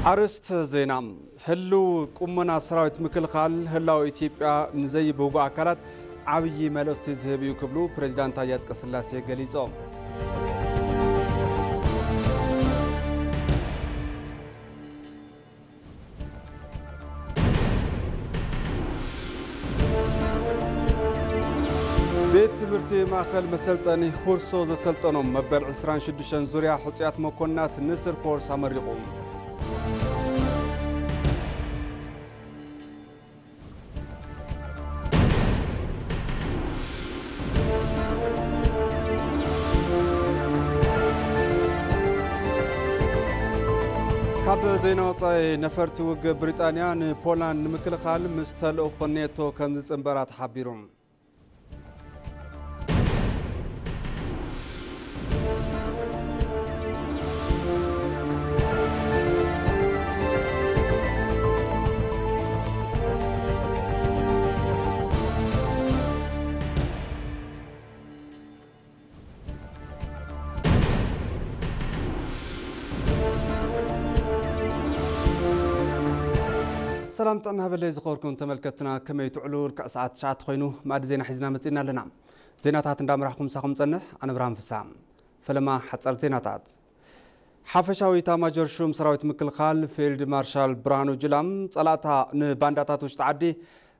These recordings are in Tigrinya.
ኣርእስተ ዜና። ህልው ቁመና ሰራዊት ምክልኻል ህላወ ኢትዮጵያ ንዘይብህጉ ኣካላት ዓብዪ መልእኽቲ ዝህብ እዩ ክብሉ ፕሬዚዳንት ታዬ ኣጽቀስላሴ ገሊጾም። ቤት ትምህርቲ ማእኸል መሰልጠኒ ሁርሶ ዘሰልጠኖም መበል ዕስራን ሽዱሽተን ዙርያ ሕፁያት መኮንናት ንስር ኮርስ ኣመሪቑ። ካብ ዜና ወጻኢ፣ ነፈርቲ ውግእ ብሪጣንያ ንፖላንድ ንምክልኻል ምስ ተልእኾ ኔቶ ከም ዝጽንበራ ተሓቢሩ። ሰላም ጥዕና ሃበለይ ዝኸበርኩም ተመልከትና፣ ከመይ ትውዕሉ? ልክዕ ሰዓት ትሽዓተ ኮይኑ መኣዲ ዜና ሒዝና መጺእና ኣለና። ዜናታት እንዳመራሕኩም ምሳኹም ጸንሕ ኣነ ብርሃን ፍስሃ። ፈለማ ሓጸር ዜናታት። ሓፈሻዊ ኢታማጆር ሹም ሰራዊት ምክልኻል ፊልድ ማርሻል ብርሃኑ ጁላ፣ ጸላእታ ንባንዳታት ውሽጢ ዓዲ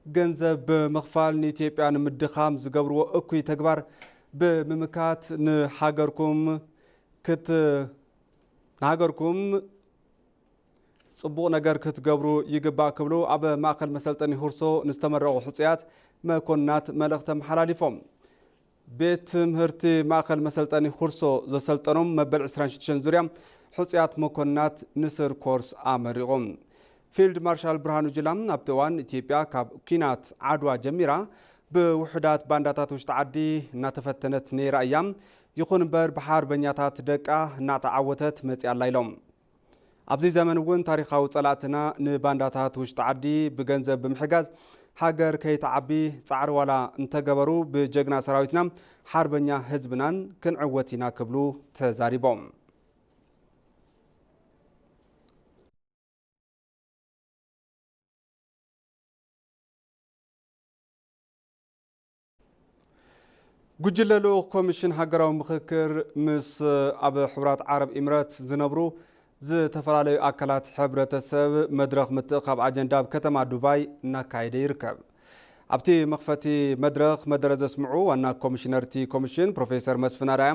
ገንዘብ ብምኽፋል ንኢትዮጵያ ንምድኻም ዝገብርዎ እኩይ ተግባር ብምምካት ንሃገርኩም ክት-፣ ንሃገርኩም ጽቡቕ ነገር ክትገብሩ ይግባእ ክብሉ ኣብ ማእከል መሰልጠኒ ሁርሶ ንዝተመረቑ ሕጹያት መኮንናት መልእኽቲ ኣመሓላሊፎም። ቤት ትምህርቲ ማእከል መሰልጠኒ ሁርሶ ዘሰልጠኖም መበል ዕስራን ሽዱሽተን ዙርያ ሕጹያት መኮንናት ንስር ኮርስ ኣመሪቑ። ፊልድ ማርሻል ብርሃኑ ጁላ ኣብቲ እዋን ኢትዮጵያ ካብ ኲናት ዓድዋ ጀሚራ ብውሑዳት ባንዳታት ውሽጢ ዓዲ እናተፈተነት ነይራ እያ። ይኹን እምበር ብሓርበኛታት ደቃ እናተዓወተት መጺኣ ኣላ ኢሎም። ኣብዚ ዘመን እውን ታሪኻዊ ጸላእትና ንባንዳታት ውሽጢ ዓዲ ብገንዘብ ብምሕጋዝ ሃገር ከይትዓቢ ጻዕሪ ዋላ እንተገበሩ ብጀግና ሰራዊትና ሓርበኛ ህዝብናን ክንዕወት ኢና ክብሉ ተዛሪቦም። ጉጅለ ልኡኽ ኮሚሽን ሃገራዊ ምኽክር ምስ ኣብ ሕቡራት ዓረብ ኢምረት ዝነብሩ ዝተፈላለዩ ኣካላት ሕብረተሰብ መድረኽ ምትእኻብ ኣጀንዳ ኣብ ከተማ ዱባይ እናካየደ ይርከብ። ኣብቲ መኽፈቲ መድረኽ መደረ ዘስምዑ ዋና ኮሚሽነር እቲ ኮሚሽን ፕሮፌሰር መስፍን ኣርኣያ፣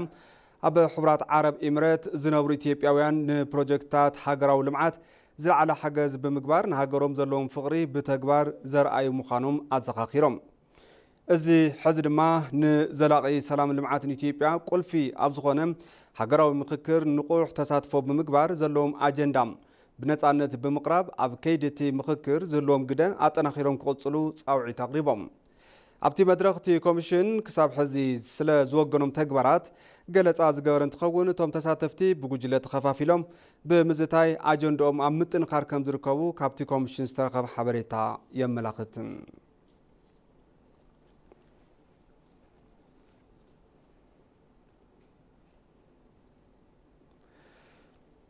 ኣብ ሕቡራት ዓረብ ኢምረት ዝነብሩ ኢትዮጵያውያን ንፕሮጀክትታት ሃገራዊ ልምዓት ዝለዓለ ሓገዝ ብምግባር ንሃገሮም ዘለዎም ፍቕሪ ብተግባር ዘርኣዩ ምዃኖም ኣዘኻኺሮም። እዚ ሕዚ ድማ ንዘላቒ ሰላምን ልምዓትን ኢትዮጵያ ቁልፊ ኣብ ዝኾነ ሃገራዊ ምኽክር ንቑሕ ተሳትፎ ብምግባር ዘለዎም ኣጀንዳ ብነፃነት ብምቕራብ ኣብ ከይዲ እቲ ምኽክር ዝህልዎም ግደ ኣጠናኺሮም ክቕፅሉ ፃውዒት ኣቕሪቦም። ኣብቲ መድረኽ እቲ ኮሚሽን ክሳብ ሕዚ ስለ ዝወገኖም ተግባራት ገለፃ ዝገበረ እንትኸውን፣ እቶም ተሳተፍቲ ብጉጅለ ተኸፋፊሎም ብምዝታይ ኣጀንድኦም ኣብ ምጥንኻር ከም ዝርከቡ ካብቲ ኮሚሽን ዝተረኸበ ሓበሬታ የመላኽት።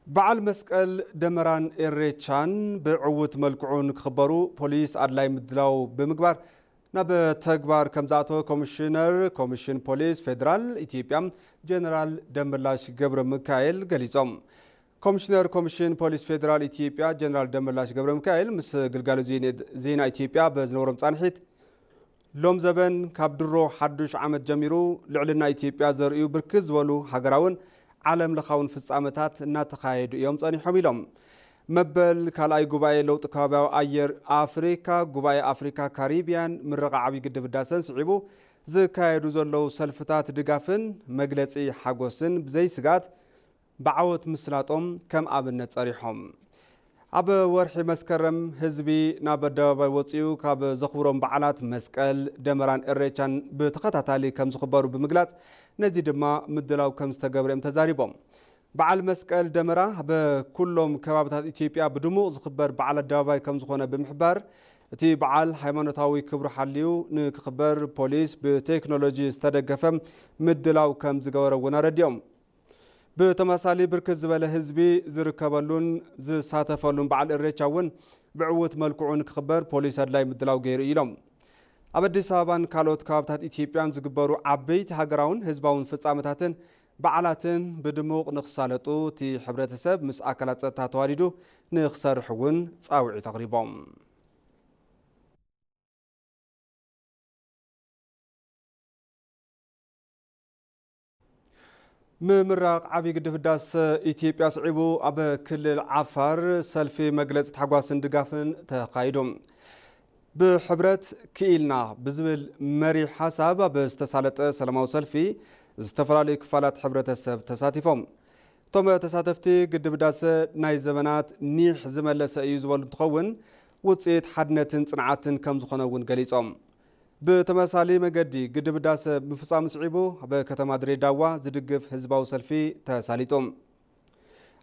በዓል መስቀል፣ ደመራን ኢሬቻን ብዕዉት መልክዑ ንክኽበሩ ፖሊስ ኣድላይ ምድላው ብምግባር ናብ ተግባር ከም ዝኣተወ ኮሚሽነር ኮሚሽን ፖሊስ ፌዴራል ኢትዮጵያ ጀነራል ደመላሽ ገብረ ሚካኤል ገሊጾም። ኮሚሽነር ኮሚሽን ፖሊስ ፌዴራል ኢትዮጵያ ጀነራል ደመላሽ ገብረ ሚካኤል ምስ ግልጋሎት ዜና፣ ዜና ኢትዮጵያ በዝነበሮም ጻንሒት፣ ሎም ዘበን ካብ ድሮ ሓዱሽ ዓመት ጀሚሩ ልዕልና ኢትዮጵያ ዘርእዩ ብርክት ዝበሉ ሃገራውን ዓለም ለኻውን ፍጻመታት እናተኻየዱ እዮም ጸኒሖም ኢሎም። መበል ካልኣይ ጉባኤ ለውጢ ከባቢያዊ ኣየር ኣፍሪካ፣ ጉባኤ ኣፍሪካ ካሪቢያን ምረቓ ዓብዪ ግድብ ህዳሰን ስዒቡ ዝካየዱ ዘለዉ ሰልፍታት ድጋፍን መግለጺ ሓጎስን ብዘይስጋት ብዓወት ምስላጦም ከም ኣብነት ጸሪሖም። ኣብ ወርሒ መስከረም ህዝቢ ናብ ኣደባባይ ወጺኡ ካብ ዘኽብሮም በዓላት መስቀል፣ ደመራን እሬቻን ብተኸታታሊ ከም ዝኽበሩ ብምግላጽ፣ ነዚ ድማ ምድላው ከም ዝተገብረ እዮም ተዛሪቦም። በዓል መስቀል ደመራ ኣብ ኩሎም ከባብታት ኢትዮጵያ ብድሙቕ ዝኽበር በዓል ኣደባባይ ከም ዝኾነ ብምሕባር፣ እቲ በዓል ሃይማኖታዊ ክብሩ ሓልዩ ንክኽበር ፖሊስ ብቴክኖሎጂ ዝተደገፈ ምድላው ከም ዝገበረ እውን ኣረዲኦም። ብተመሳሳሊ ብርክት ዝበለ ህዝቢ ዝርከበሉን ዝሳተፈሉን በዓል እሬቻ እውን ብዕዉት መልክዑ ንክኽበር ፖሊስ ኣድላይ ምድላው ገይሩ ኢሎም። ኣብ ኣዲስ ኣበባን ካልኦት ከባብታት ኢትዮጵያን ዝግበሩ ዓበይቲ ሃገራውን ህዝባውን ፍጻመታትን በዓላትን ብድሙቕ ንክሳለጡ እቲ ሕብረተሰብ ምስ ኣካላት ጸጥታ ተዋዲዱ ንክሰርሕ እውን ጻውዒት ኣቕሪቦም። ምምራቕ ዓብዪ ግድብ ህዳሰ ኢትዮጵያ ስዒቡ ኣብ ክልል ዓፋር ሰልፊ መግለፂ ታሕጓስን ድጋፍን ተኻይዱ። ብሕብረት ክኢልና ብዝብል መሪሕ ሓሳብ ኣብ ዝተሳለጠ ሰላማዊ ሰልፊ ዝተፈላለዩ ክፋላት ሕብረተሰብ ተሳቲፎም። እቶም ተሳተፍቲ ግድብ ህዳሰ ናይ ዘመናት ኒሕ ዝመለሰ እዩ ዝበሉ እንትኸውን ውፅኢት ሓድነትን ፅንዓትን ከም ዝኾነ እውን ገሊፆም። ብተመሳሳሊ መገዲ ግድብ ህዳሰ ምፍፃሙ ስዒቡ ኣብ ከተማ ድሬዳዋ ዝድግፍ ህዝባዊ ሰልፊ ተሳሊጡ።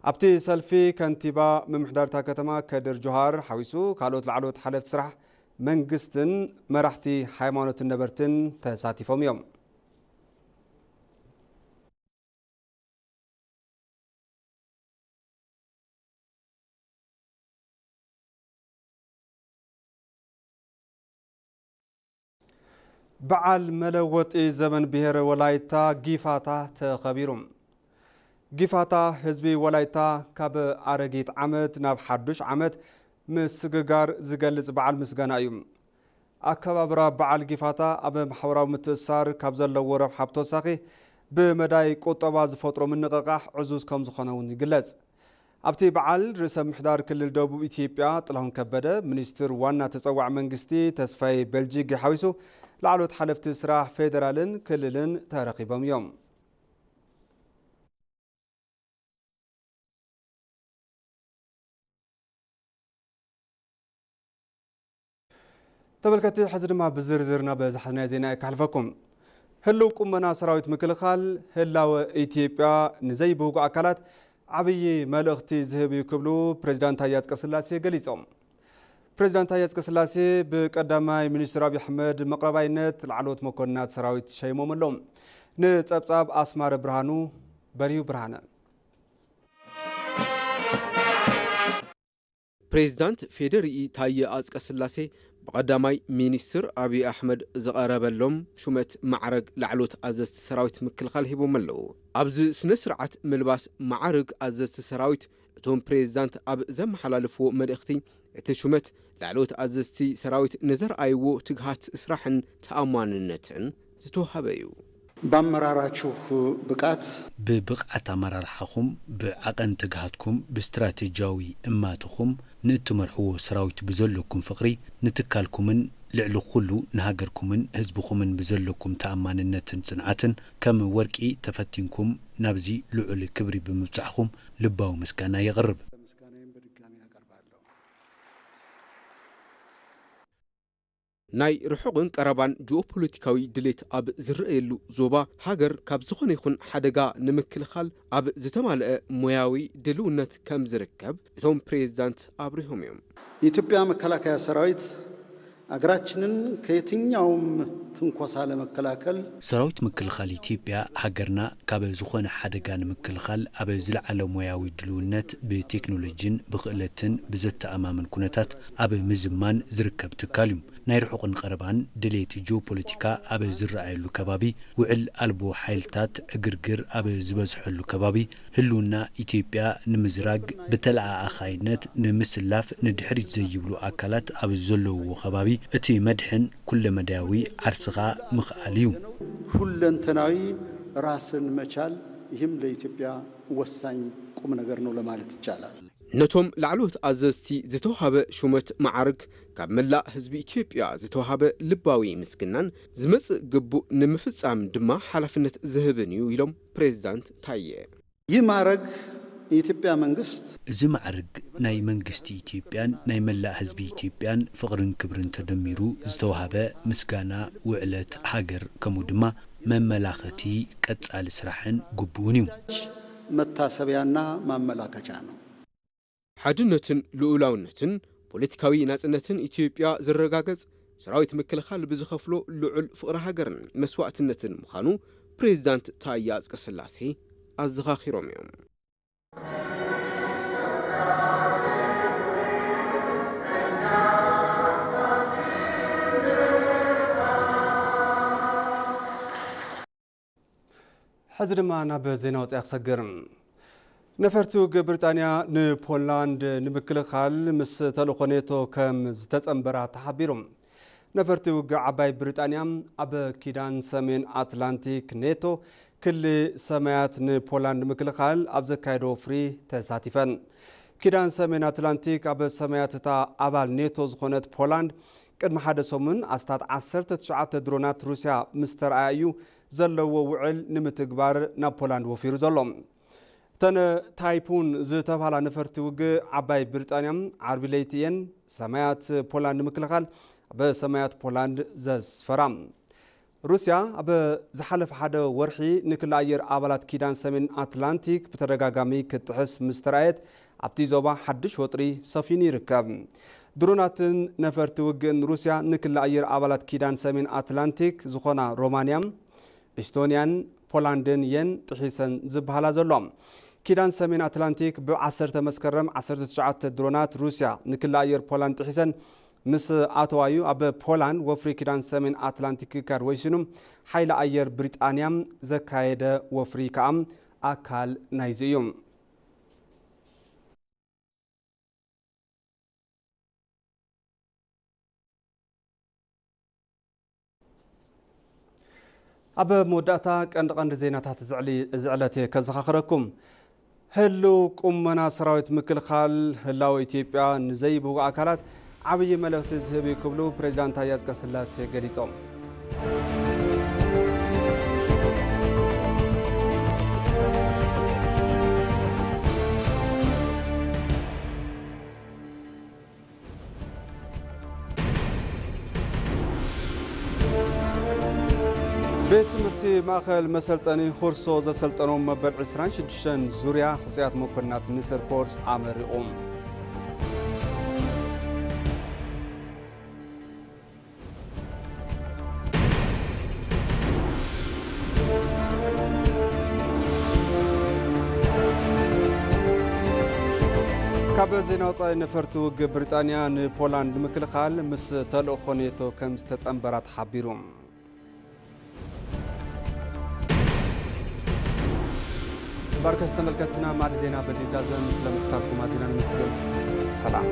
ኣብቲ ሰልፊ ከንቲባ ምምሕዳር እታ ከተማ ከድር ጆሃር ሓዊሱ ካልኦት ላዕለዎት ሓለፍቲ ስራሕ መንግስትን መራሕቲ ሃይማኖትን ነበርትን ተሳቲፎም እዮም። በዓል መለወጢ ዘመን ብሄረ ወላይታ ጊፋታ ተኸቢሩ። ጊፋታ ህዝቢ ወላይታ ካብ ኣረጊት ዓመት ናብ ሓዱሽ ዓመት ምስግጋር ዝገልጽ በዓል ምስጋና እዩ። ኣከባብራ በዓል ጊፋታ ኣብ ማሕበራዊ ምትእስሳር ካብ ዘለዎ ረብሓ ብተወሳኺ ብመዳይ ቁጠባ ዝፈጥሮ ምንቕቓሕ ዕዙዝ ከም ዝኾነ እውን ይግለጽ። ኣብቲ በዓል ርእሰ ምምሕዳር ክልል ደቡብ ኢትዮጵያ ጥላሁን ከበደ፣ ሚኒስትር ዋና ተጸዋዒ መንግስቲ ተስፋዬ በልጅጌ ሓዊሱ ላዕለዎት ሓለፍቲ ስራሕ ፌዴራልን ክልልን ተረኺቦም እዮም። ተመልከትቲ፣ ሕዚ ድማ ብዝርዝር ናብ ዝሓዝናዮ ዜና ከሕልፈኩም። ህልው ቁመና ሰራዊት ምክልኻል ህላወ ኢትዮጵያ ንዘይብህጉ ኣካላት ዓብዪ መልእኽቲ ዝህብ እዩ ክብሉ ፕሬዚዳንት ታዬ ኣጽቀስላሴ ገሊጾም። ፕሬዚዳንት ታዬ ኣጽቀስላሴ ብቀዳማይ ሚኒስትር ኣብይ ኣሕመድ መቕረባይነት ላዕለዎት መኮንናት ሰራዊት ሸይሞም ኣለዉ። ንጸብጻብ ኣስማረ ብርሃኑ፣ በርዩ ብርሃነ። ፕሬዚዳንት ፌዴሪኢ ታዬ ኣጽቀስላሴ ብቐዳማይ ሚኒስትር ኣብይ ኣሕመድ ዝቐረበሎም ሹመት ማዕረግ ላዕለዎት ኣዘዝቲ ሰራዊት ምክልኻል ሂቦም ኣለዉ። ኣብዚ ስነ ስርዓት ምልባስ ማዕርግ ኣዘዝቲ ሰራዊት እቶም ፕሬዚዳንት ኣብ ዘመሓላለፍዎ መልእኽቲ፣ እቲ ሹመት ላዕለዎት ኣዘዝቲ ሰራዊት ንዘርኣይዎ ትግሃት ስራሕን ተኣማንነትን ዝተዋህበ እዩ። በአመራራችሁ ብቃት ብብቕዓት ኣመራርሓኹም፣ ብዓቐን ትግሃትኩም፣ ብስትራቴጂያዊ እማትኹም፣ ንእትመርሕዎ ሰራዊት ብዘለኩም ፍቕሪ፣ ንትካልኩምን ልዕሊ ኩሉ ንሃገርኩምን ህዝብኹምን ብዘለኩም ተኣማንነትን ጽንዓትን ከም ወርቂ ተፈቲንኩም ናብዚ ልዑል ክብሪ ብምብጻሕኹም ልባዊ ምስጋና የቕርብ። ምስጋናዬን በድጋሚ አቀርባለሁ። ናይ ርሑቕን ቀረባን ጂኦፖለቲካዊ ድሌት ኣብ ዝረኣየሉ ዞባ፣ ሃገር ካብ ዝኾነ ይኹን ሓደጋ ንምክልኻል ኣብ ዝተማልአ ሞያዊ ድልውነት ከም ዝርከብ እቶም ፕሬዚዳንት ኣብሪሆም እዮም። የኢትዮጵያ መከላከያ ሰራዊት አገራችንን ከየትኛውም ትንኮሳ ለመከላከል ሰራዊት ምክልኻል ኢትዮጵያ ሃገርና ካብ ዝኾነ ሓደጋ ንምክልኻል ኣብ ዝለዓለ ሞያዊ ድልውነት ብቴክኖሎጂን ብኽእለትን ብዘተኣማምን ኩነታት ኣብ ምዝማን ዝርከብ ትካል እዩ። ናይ ርሑቕን ቀረባን ድሌት ጂኦፖለቲካ ኣብ ዝረኣየሉ ከባቢ፣ ውዕል ኣልቦ ሓይልታት ዕግርግር ኣብ ዝበዝሐሉ ከባቢ፣ ህልውና ኢትዮጵያ ንምዝራግ፣ ብተለኣኣኻይነት ንምስላፍ ንድሕሪት ዘይብሉ ኣካላት ኣብ ዘለውዎ ከባቢ፣ እቲ መድሕን ኩለመዳያዊ ዓርስኻ ምኽኣል እዩ። ሁለንተናዊ ራስን መቻል፣ ይህም ለኢትዮጵያ ወሳኝ ቁም ነገር ነው ለማለት ይቻላል። ነቶም ላዕለዎት ኣዘዝቲ ዝተዋሃበ ሹመት ማዕርግ ካብ መላእ ህዝቢ ኢትዮጵያ ዝተዋሃበ ልባዊ ምስግናን ዝመጽእ ግቡእ ንምፍጻም ድማ ሓላፍነት ዝህብን እዩ ኢሎም ፕሬዚዳንት ታየ። ይህ ማዕረግ የኢትዮጵያ መንግስት እዚ ማዕርግ ናይ መንግስቲ ኢትዮጵያን ናይ መላእ ህዝቢ ኢትዮጵያን ፍቕርን ክብርን ተደሚሩ ዝተዋሃበ ምስጋና፣ ውዕለት ሃገር ከምኡ ድማ መመላኸቲ ቀጻሊ ስራሕን ግቡእን እዩ። መታሰቢያና ማመላከቻ ነው። ሓድነትን ልኡላውነትን ፖለቲካዊ ናጽነትን ኢትዮጵያ ዝረጋገጽ ሰራዊት ምክልኻል ብዝኸፍሎ ልዑል ፍቕሪ ሃገርን መስዋእትነትን ምዃኑ ፕሬዚዳንት ታየ ኣጽቀስላሴ ኣዘኻኺሮም እዮም። ሕዚ ድማ ናብ ዜና ወጻኢ ክሰግር። ነፈርቲ ውግእ ብሪጣንያ ንፖላንድ ንምክልኻል ምስ ተልእኾ ኔቶ ከም ዝተጸንበራ ተሓቢሩ። ነፈርቲ ውግእ ዓባይ ብሪጣንያ ኣብ ኪዳን ሰሜን ኣትላንቲክ ኔቶ ክሊ ሰማያት ንፖላንድ ንምክልኻል ኣብ ዘካየዶ ወፍሪ ተሳቲፈን። ኪዳን ሰሜን ኣትላንቲክ ኣብ ሰማያት እታ ኣባል ኔቶ ዝኾነት ፖላንድ ቅድሚ ሓደ ሰሙን ኣስታት ዓሰርተ ትሽዓተ ድሮናት ሩስያ ምስ ተረኣያ እዩ ዘለዎ ውዕል ንምትግባር ናብ ፖላንድ ወፊሩ ዘሎ። እተን ታይፑን ዝተባህላ ነፈርቲ ውግእ ዓባይ ብሪጣንያ ዓርቢ ለይቲ እየን ሰማያት ፖላንድ ንምክልኻል ኣብ ሰማያት ፖላንድ ዘስፈራ። ሩስያ ኣብ ዝሓለፈ ሓደ ወርሒ ንክሊ ኣየር ኣባላት ኪዳን ሰሜን ኣትላንቲክ ብተደጋጋሚ ክትጥሕስ ምስ ተራእየት ኣብቲ ዞባ ሓድሽ ወጥሪ ሰፊኑ ይርከብ። ድሮናትን ነፈርቲ ውግእን ሩስያ ንክሊ ኣየር ኣባላት ኪዳን ሰሜን ኣትላንቲክ ዝኾና ሮማንያ፣ ኢስቶንያን ፖላንድን እየን ጥሒሰን ዝበሃላ ዘሎ። ኪዳን ሰሜን ኣትላንቲክ ብ ዓሰርተ መስከረም ዓሰርተ ትሽዓተ ድሮናት ሩስያ ንክሊ ኣየር ፖላንድ ጥሒሰን ምስ ኣተዋዩ ኣብ ፖላንድ ወፍሪ ኪዳን ሰሜን ኣትላንቲክ ክካየድ ወሲኑ። ሓይሊ ኣየር ብሪጣንያ ዘካየደ ወፍሪ ከኣ ኣካል ናይዚ እዩ። ኣብ መወዳእታ ቀንዲ ቀንዲ ዜናታት እዚ ዕሊ-፣ እዚ ዕለት እየ ከዘኻኽረኩም። ህልው ቁመና ሰራዊት ምክልኻል ህላወ ኢትዮጵያ ንዘይብህጉ ኣካላት ዓብዪ መልእኽቲ ዝህብ እዩ ክብሉ ፕሬዚዳንት ታዬ ኣጽቀስላሴ ገሊጾም። ቤት ትምህርቲ ማእኸል መሰልጠኒ ሁርሶ ዘሰልጠኖም መበል ዕስራን ሽዱሽተን ዙርያ ሕፁያት መኮንናት ንስር ኮርስ ኣመሪቑ። ካብ ዜና ወጻኢ፣ ነፈርቲ ውግእ ብሪጣንያ ንፖላንድ ንምክልኻል ምስ ተልእኾ ኔቶ ከም ዝተጸንበራ ተሓቢሩ። ባርከስ ተመልከትና፣ ማዕድ ዜና በዚ ዛዘም ስለምክታልኩም ኣዚና ንምስግን። ሰላም።